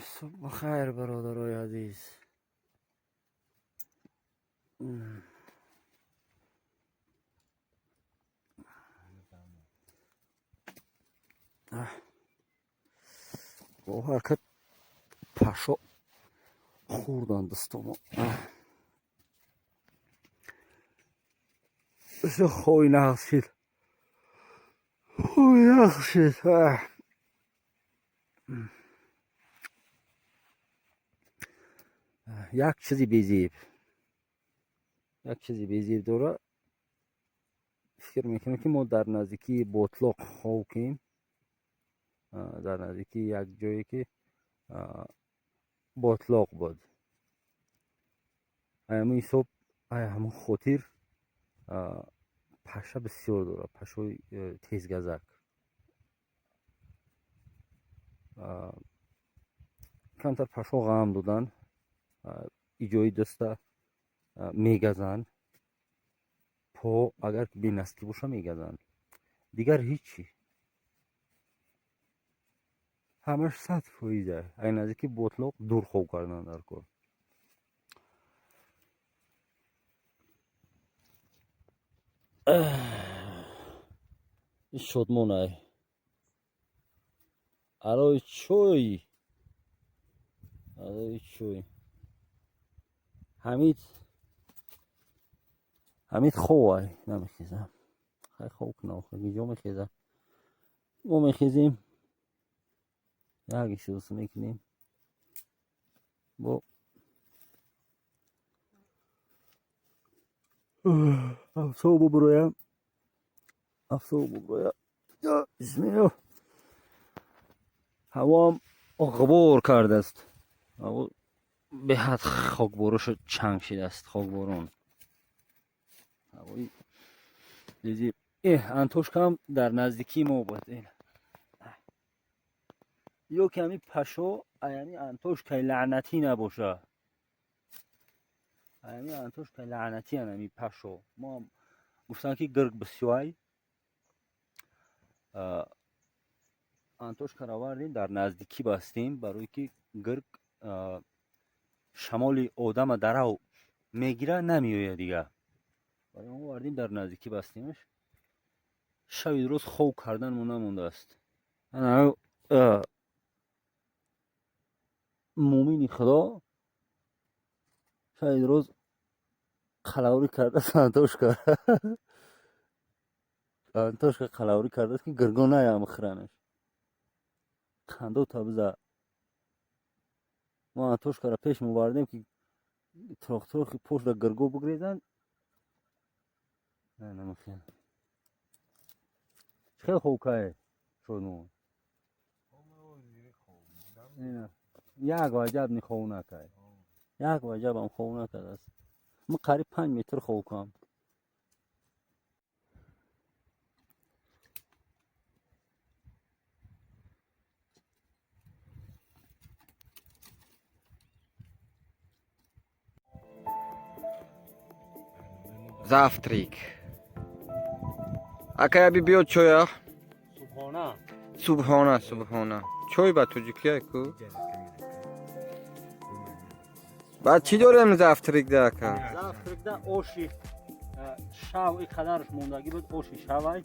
Субҳ бахайр, бародарои азиз. Бо ҳаракат пашо хӯрдан дӯстомо. Бисёр хои нағз шид. Хои нағз шид. Як чизи безеб. Як чизи безеб дора. Фикр мекунам, ки мо дар наздикии ботлоқ ховкем. Дар наздикии як ҷое, ки ботлоқ буд. Ҳамин ҳисоб, ҳамон хотир паша бисёр дорад, пашои тезгазак. Камтар пашо ғам додан, иҷои даста мегазанд. По агар бенаски боша, мегазанд. Дигар ҳичи. Ҳамаш 100%. Ай наздики ботлоқ дур хоб кардан дар кор. Ин шодмонай. Арои чой. Арои чой. Ҳамид Ҳамид ховай, намехеза. Хай, хов куна, охир киҷо мехеза? Мо мехезем. Як эҳсос мекунем. Бо афсо бубуроям. Афсо бубуроям. Бисмиллоҳ. Ҳавоам ғубор кардааст. Ҳаво беҳад хокборошу чанг шидааст, хокборон. Ҳавои безеб. Антошкаам дар наздикии мо буд. Ё ки ҳамин пашо аями антошкаи лаънатӣ набоша. Аями антошкаи лаънатиан ҳамин пашо. Мо гуфтанд, ки гирг бисёай. Антошкаро овардем, дар наздикӣ бастем, барое ки гирг шамоли одама дарав мегирад, намеояд дигар. Барои он овардем, дар наздикӣ бастемаш. Шаби рӯз хов карданмо намондааст. Ана муъмини Худо шаби рӯз қалаврӣ кардааст антошка. Антошка қалаврӣ кардааст, ки гирго наям хӯранаш. Қандота биза. Мо антошкаро пеш мовардем, ки трохтрохи пошта гирго бигрезанд. Намехел. Чӣ хел ховкае шодмон? Як ваҷаб ни хов накард. Як ваҷабам хов накардааст. Ман қариб 5 метр хов кам. Завтрак. Акая, биё чоя. Субҳона. Субҳона, субҳона. Чой ба тоҷикия ку. Баъд чӣ дорем завтрак да, ака? Завтрак да оши шав, и қадарш мондагӣ буд, оши шавай.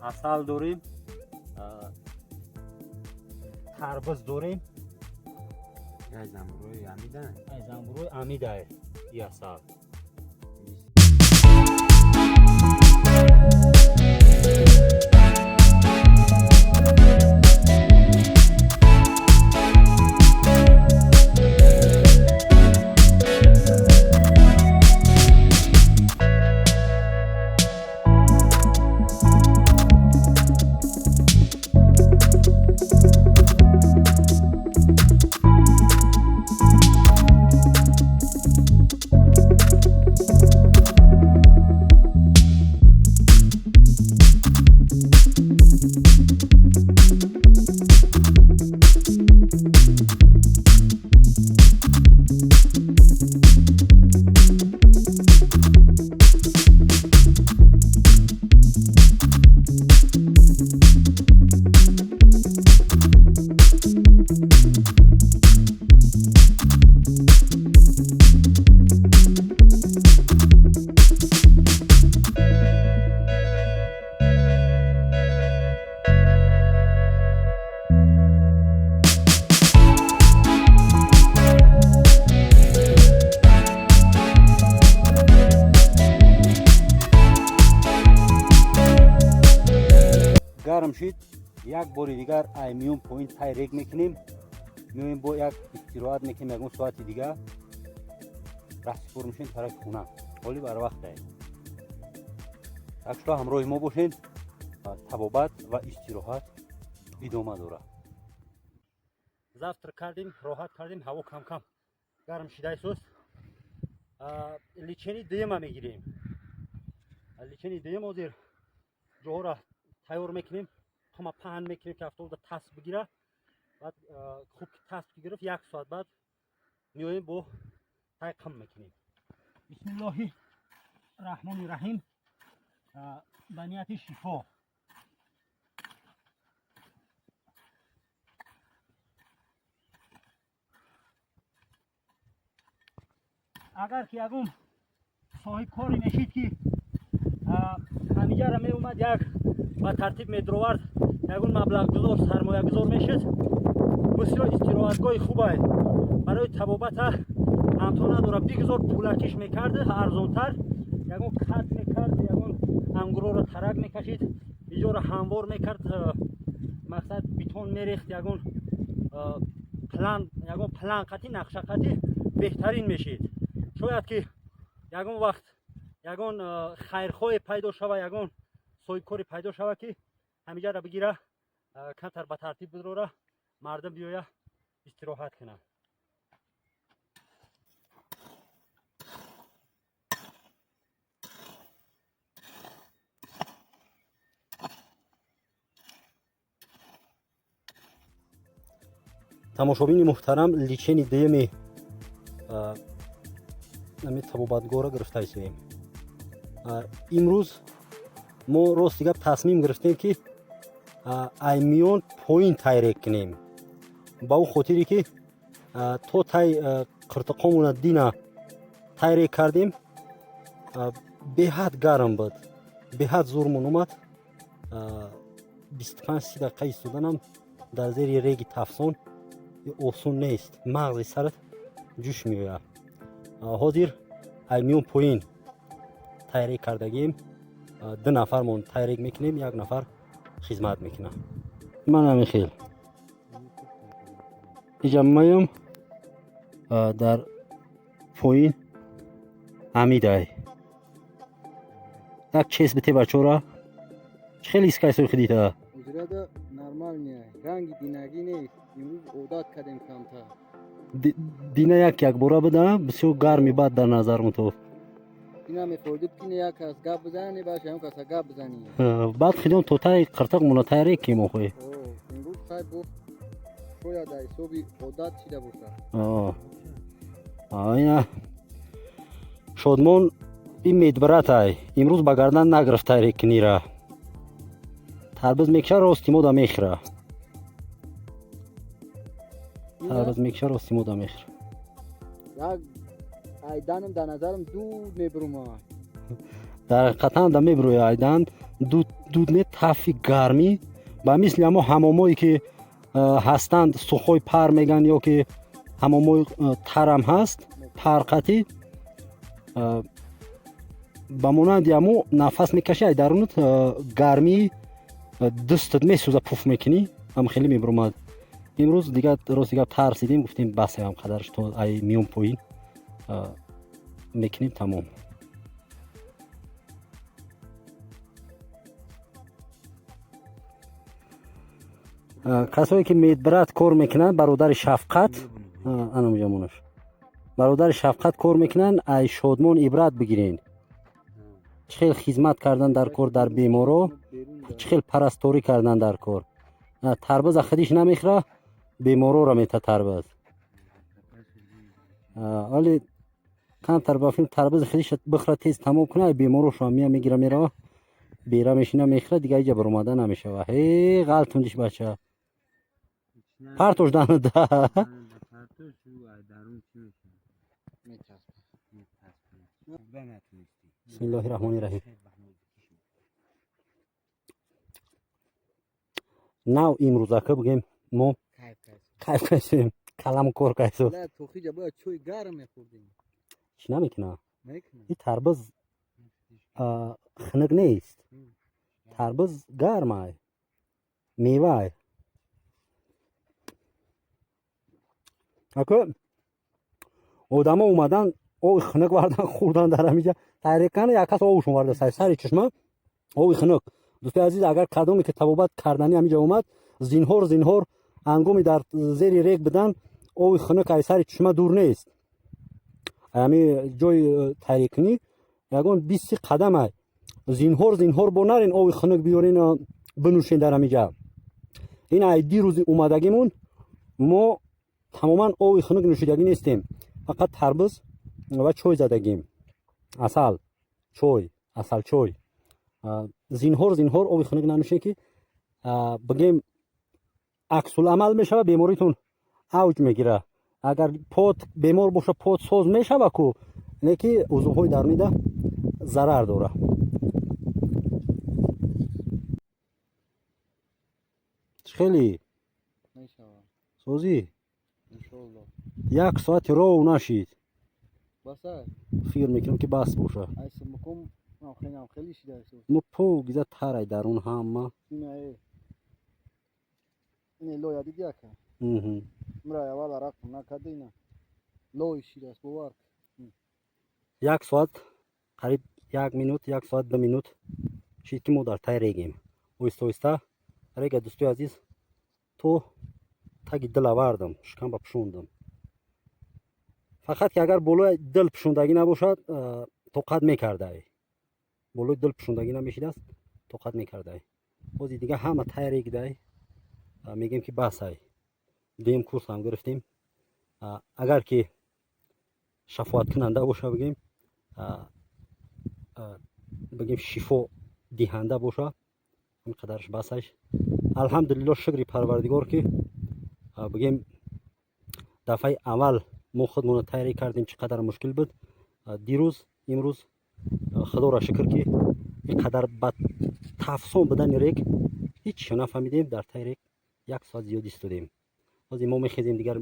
Асал дорем. Тарбуз дорем. Ай замбурои амида. Ай замбурои амидай и асал. Гарм шид, як бори дигар ай миён поин тай рег мекунем, меоем, бо як истироҳат мекунем ягон соати дига, раҳсипор мешем тарафи хона. Ҳоли барвақтае. Так что ҳамроҳи мо бошед, табобат ва истироҳат идома дорад. Завтрак кардем, роҳат кардем, ҳаво кам-кам гарм шидаисост. Лечение дуюма мегирем. Лечение дуюм, ҳозир ҷоҳоро тайёр мекунем, қума паҳн мекунем, ки автобуса тасб бигира. Баъд хуб ки тасб гирифт, як соат баъд меоем, бо тай қим мекунем. Бисмиллоҳи раҳмони раҳим, ба нияти шифо. Агар ки ягон соҳибкоре мешид, ки ҳамиҷара меомад, як ба тартиб медровард, ягон маблағгузор, сармоягузор мешуд, бисёр истироҳатгоҳи хубае барои табобата, ҳамто надорад. Бигзор пулакиш мекард, арзонтар ягон кат мекард, ягон ангурҳоро тарак мекашид, иҷоро ҳамвор мекард, мақсад, бетон мерехт, ягон план, ягон план қатӣ, нақша қатӣ беҳтарин мешид. Шояд ки ягон вақт ягон хайрхоҳе пайдо шава, ягон соҳибкоре пайдо шава, ки ҳамиҷаро бигира, камтар ба тартиб бидора, мардум биёя, истироҳат кунад. Тамошобини муҳтарам, лечение дуюми ами табобатгоҳро гирифта истодем. Имрӯз мо, рости гап, тасмим гирифтем, ки ай миён поин тай рег кунем, ба ӯ хотире ки то тай қиртиқомона дина тай рег кардем, беҳад гарм буд, беҳад зурмон омад. 25-30 дақиқа истоданам дар зери реги тафсон осон нест, мағзи сарат ҷӯш меояд. Ҳозир ай миён поин тай рег кардагием, ду нафармон тай рег мекунем, як нафар хизмат мекунад. Ман ҳамин иҷа маём, дар поин ҳамидай як чес бите бачора. Чӣ хеле искайсои худита? Ҳозирада нормальный, ранги динагӣ нест, имрӯз одат кардем камтар. Дина як якбора буда, бисёр гарми бад дар назар мутоф. Ина мехӯрдид, ки як кас гап бизани, баъд ягон каса гап бизанӣ. Баъд хидон то таи қиртиқ мона тай рег ки мохоҳӣ. Имрӯз хай бо шояд дар ҳисоби одат шида бошад. Ина Шодмон, ин медбратай, имрӯз ба гардан нагирифт тай рег кунира. Тарбиз мекша, рости мода мехӯра. Тарбиз мекша, рости мода мехӯра. Як айданым дар назарам дуд мебурумад. Дар ҳақиқатан да мебурӯяд айдан дуд, дуд не, тафи гармӣ, ба мисли ҳамо ҳамомое ки ҳастанд, сухой пар меган, ё ки ҳамомои тарам ҳаст, парқатӣ, ба монанди ҳамо нафас мекашӣ, ай дарунат гармӣ дастат месӯза, пуф мекунӣ, ҳам хеле мебуромад. Имрӯз дигар, рости гап, тарсидем, гуфтем, бас, ҳам қадарш то ай миён поин мекунем, тамом. Касое ки медбрат кор мекунанд, бародари Шафқат, анамҷамонаш, бародари Шафқат кор мекунанд, ай Шодмон ибрат бигирен, чӣ хел хизмат кардан дар кор дар беморо, чӣ хел парасторӣ кардан дар кор. Тарбиза худиш намехӯра, бемороро мета тарбиз. Вале камтар ба филм тарбизи худиш бихӯра, тез тамом куна, ай беморошо мия мегира, мерава, бера мешина, мехӯра, дига иҷа баромада намешава. Ҳе, ғалтундиш, бача, партош данада. Бисмиллоҳи раҳмони раҳим. Нав имрӯзака бигем, мо кайф кайсем, калам кор кайсо. Чой гарм мехӯрдем. Чӣ намекуна и тарбиз хунук нест, тарбиз гармай. Мева. Ако одамо омадан, оби хунук вардан, хӯрдан дар ҳамиҷа. Таърикана як кас обушон варда сари чашма, оби хунук. Дӯстои азиз, агар кадоме ки табобат кардани ҳамиҷа омад, зинҳор зинҳор ҳангоми дар зери рег будан, оби хунук ай сари чашма дур нест. Ҳами ҷои таърикунӣ ягон 20 қадам ай. Зинҳор зинҳор бо нарен, оби хунук биёрен, бинӯшен дар ҳамиҷа. Ин ай дирӯзи омадагимон мо тамоман оби хунук нӯшидагӣ нестем, фақат тарбуз ва чой задагим, асал чой, асал чой. Зинҳор зинҳор оби хунук нанӯшем, ки бигем, аксуламал мешава, беморитон авҷ мегира. Агар пот бемор боша, пот соз мешава ку, не ки узвҳои дарунида зарар дора. Чӣ хеле? Мешава. Созӣ? Иншолло. Як соати ров нашид. Басай. Фикр мекунам, ки бас боша. Ай сумукум хеле хеле шида. Мо покиза тарай дарун ҳама. Ина э. Ин лоя диди, ака? Мра аввал арақ накарда, ина. Лой шидааст, бовар. Як соат қариб 1 минут, 1 соат 2 минут шид, ки мо дар тай регем. Оҳиста оҳиста рега, дӯстои азиз, то таги дил авардам, шикамба пӯшондам. Фақат ки агар болои дил пӯшондагӣ набошад, тоқат мекардай. Болои дил пӯшондагӣ намешидааст, тоқат мекардай. Бози дига ҳама тай регдай, мегӯем, ки басай. Дуюм курс ҳам гирифтем. Агар ки шафоаткунанда боша, бигем, бигем, шифо диҳанда боша, ин қадарш басаш. Алҳамдулилло, шукри Парвардигор, ки бигем, дафъаи аввал мо худмонро тайёрӣ кардем, чӣ қадар мушкил буд дирӯз, имрӯз. Худоро шукр, ки ин қадар ба тафсон будани рег ҳеҷ нафаҳмидем. Дар таи рег як соат зиёд истодем. Ҳозир мо мехезем, дигар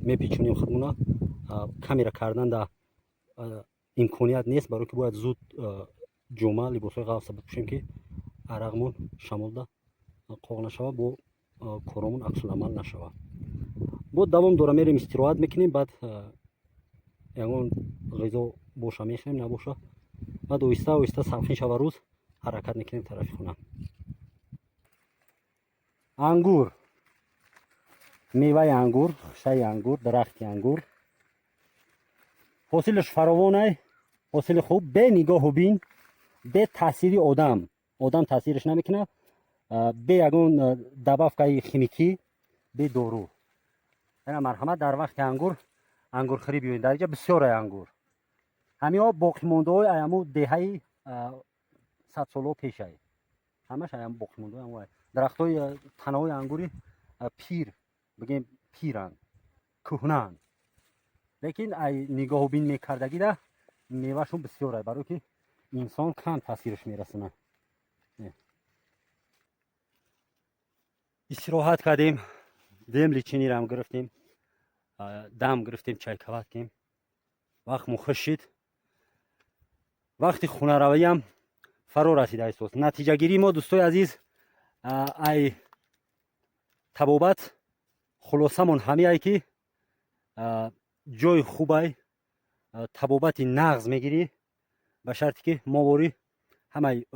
мепечонем худмона. Камера кардан да имконият нест, барое ки бояд зуд ҷома, либосҳои ғафса бипӯшем, ки арақмон шамолда қоқ нашава, бо коромон аксуламал нашава. Бо давом дора, мерем, истироҳат мекунем, баъд ягон ғизо боша мехӯрем, набоша, баъд оҳиста оҳиста салқин шава рӯз, ҳаракат мекунем тарафи хона. Ангур, меваи ангур, хушаи ангур, дарахти ангур, ҳосилаш фаровонай, ҳосили хуб, бе нигоҳу бин, бе таъсири одам. Одам таъсираш намекунад, бе ягон добавкаи химикӣ, бе дору. Ана, марҳамат, дар вақти ангур ангурхӯрӣ биёед. Дар инҷа бисёрай ангур. Ҳамиҳо боқимондаҳои аяму деҳаи 100 солҳо пешай, ҳамаш аям боқимондаҳои дарахтҳои, танаҳои ангури пир, бигем, пиранд, кӯҳнаанд, лекин ай нигоҳубин мекардагида мевашон бисёрай, барое ки инсон кам таъсираш мерасонад. Истироҳат кардем, дем лечениерам гирифтем, дам гирифтем, чайковать кем, вақт мухиш шид. Вақти хонаравиам фаро расида истос. Натиҷагирии мо, дӯстои азиз, ай табобат хулосамон ҳамиай, ки ҷои хубай, табобати нағз мегирӣ, ба шарте ки моворӣ ҳамаи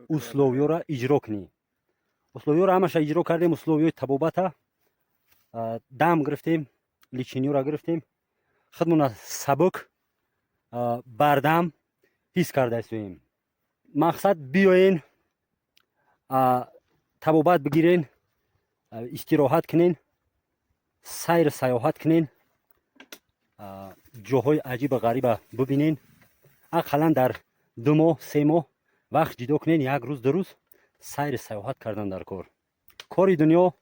условиёра иҷро кунӣ. Условиёро ҳамаша иҷро кардем, условиёи табобата, дам гирифтем, лечениёра гирифтем, худмона сабук, бардам ҳис карда истоем. Мақсад, биёен, табобат бигирен, истироҳат кунен, сайр сайёҳат кунен, ҷоҳои аҷиба ғариба бибинен. Ақаллан дар 2 моҳ, 3 моҳ вақт ҷидо кунен, як рӯз, 2 рӯз сайри сайёҳат кардан дар кор. Кори дунё,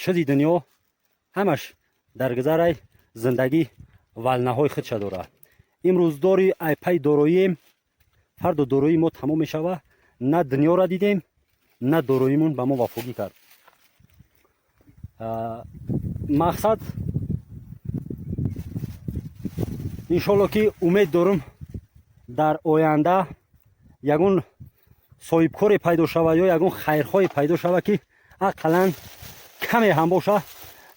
чизи дунё ҳамаш дар гузарай. Зиндагӣ волнаҳои худша дорад. Имрӯз дори ай пай дороием, фардо дороии мо тамом мешава. На дунёра дидем, на дороимон ба мо вафогӣ кард. Мақсад, иншолло, ки умед дорум, дар оянда ягон Соҳибкоре пайдо шава ё ягон хайрхоҳе пайдо шава, ки ақаллан каме ҳам боша,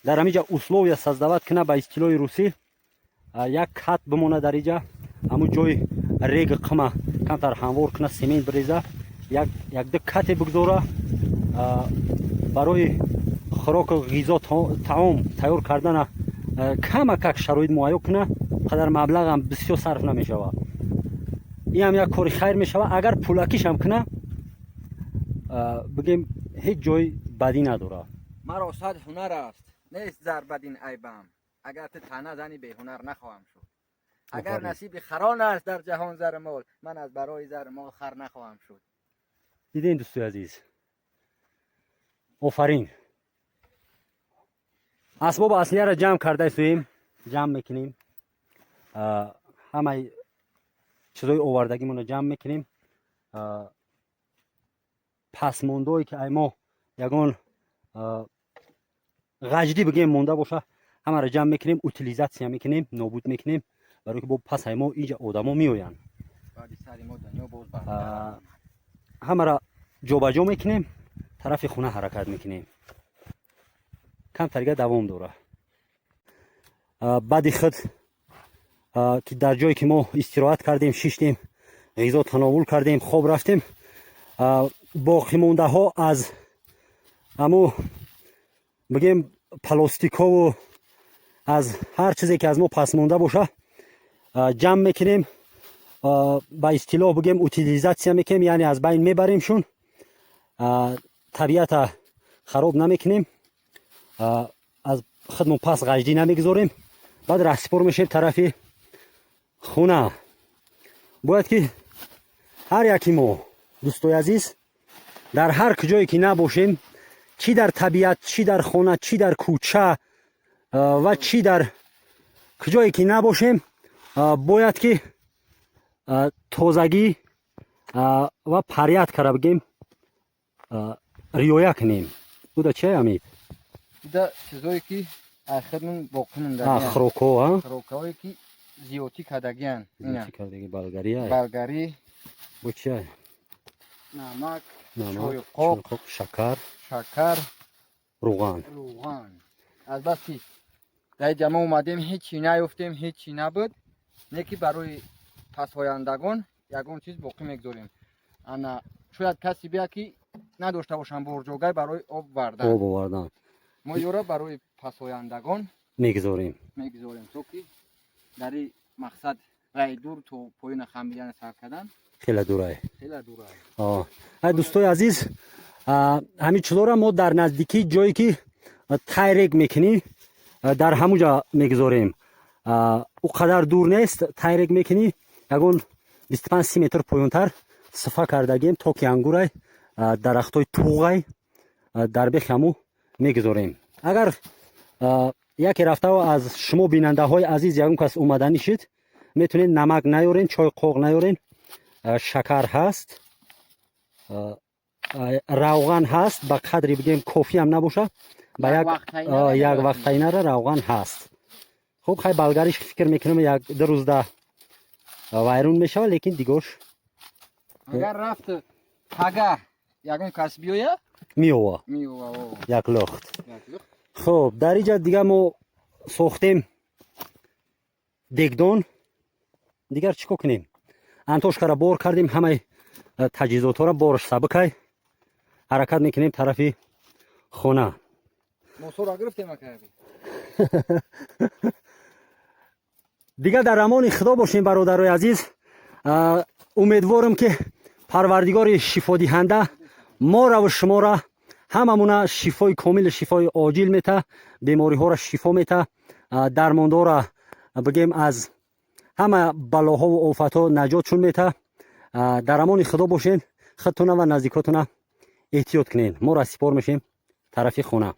дар ҳамиҷа условия создавать кина, ба истилоҳи русӣ, як кат бимона дар иҷа, ҳамун ҷои реги қима камтар ҳамвор кина, семент биреза, якду кате бигзора, барои хӯроку ғизо, таом тайёр кардана камакак шароит муҳайё куна. Қадар маблағам бисёр сарф намешавад. Ин ҳам як кори хайр мешавад. Агар пулакишам куна, бигем, ҳеҷ ҷой бадӣ надорад. Маро сад ҳунар аст, нест зар бадин айбам. Агар ту таъна зани, беҳунар нахоҳам шуд. Агар насиби харон аст дар ҷаҳон зару мол, ман аз барои зару мол хар нахоҳам шуд. Дидем, дӯстои азиз, офарин. Асбобу аслияро ҷамъ кардаистуем, ҷамъ мекунем, ҳамаи чизои овардагимонро ҷамъ мекунем. Пасмондое ки ай мо ягон ғаҷдӣ, бигем, монда боша, ҳамаро ҷамъ мекунем, утилизация мекунем, нобуд мекунем, барои ки бо пас ай мо инҷа одамо меоянд. Ҳамаро ҷобаҷо мекунем, тарафи хона ҳаракат мекунем. Камтарига давом дора. Баъди худ ки дар ҷое ки мо истироҳат кардем, шиштем, ғизо тановул кардем, хоб рафтем, боқимондаҳо аз ҳаму, бигем, пластикову аз ҳар чизе ки аз мо пас монда боша, ҷамъ мекунем, ба истилоҳ бигем, утилизация мекунем, яъне аз байн мебаремшун, табиата хароб намекунем, аз худмон пас ғаҷдӣ намегузорем. Баъд раҳсипор мешем тарафи хона. Бояд ки ҳар яки мо, дӯстои азиз, дар ҳар куҷое ки набошем, чӣ дар табиат, чӣ дар хона, чӣ дар кӯча ва чӣ дар куҷое ки набошем, бояд ки тозагӣ ва порядка ра, бигем, риоя кунем. Буда чи, Амид? Да, чизое ки ахирмон боқӣ монда. Хӯрокҳо. Хӯрокҳое ки зиёдтӣ кардагиян. Зиёдтӣ кардаги, болгария. Болгарӣ. Бо чи? Намак. Намак. Чойқоқ. Шакар. Шакар. Рӯған. Рӯған. Азбаски дар ҷа мо омадем, ҳечи наёфтем, ҳечи набуд, не ки барои пасояндагон ягон чиз боқӣ мегузорем. Ана шояд касе бия, ки надошта бошам борҷогай барои об вардан. Об овардан. Мо ёра барои пасояндагон мегузорем. Мегузорем, то ки дар ин мақсад раи дур то поёна хамидана сар кардан. Хеле дурай. Хеле дурай. Ай, дӯстои азиз, ҳамин чизоро мо дар наздикии ҷое ки таи рег мекунӣ, дар ҳамуҷа мегузорем. Ӯ қадар дур нест. Таи рег мекунӣ, ягон 25-30 метр поёнтар сифа кардагем, токи ангурай, дарахтои туғай, дар бехи ҳаму мегузорем. Агар яке рафтао аз шумо, бинандаҳои азиз, ягон кас омаданӣ шид, метавонед намак наёрен, чойи қоқ наёрен, шакар ҳаст, равған ҳаст, ба қадри, бигем, кофиам набоша, ба як вақтайнара равған ҳаст. Хуб, хай, болгариш, фикр мекунам, як ду рӯзда вайрон мешавад, лекин дигош. Агар рафт, пага ягон кас биёя. Меова. Меова. Як лохт. Хуб, дар иҷа дига мо сохтем дегдон. Дигар чӣ кор кунем? Антошкара бор кардем, ҳамаи таҷҳизотҳоро борш сабукай, ҳаракат мекунем тарафи хона. Мосора гирифтем, акаби. Дигар дар амони Худо бошем, бародарои азиз. Умедворам, ки Парвардигори шифодиҳанда мораву шуморо ҳамамуна шифои комили, шифои оҷил мета, бемориҳоро шифо мета, дармондора, бигем, аз ҳама балоҳову офатҳо наҷотшон мета. Дар амони Худо бошед, худтона ва наздикотона эҳтиёт кунед. Мо расипор мешем тарафи хона.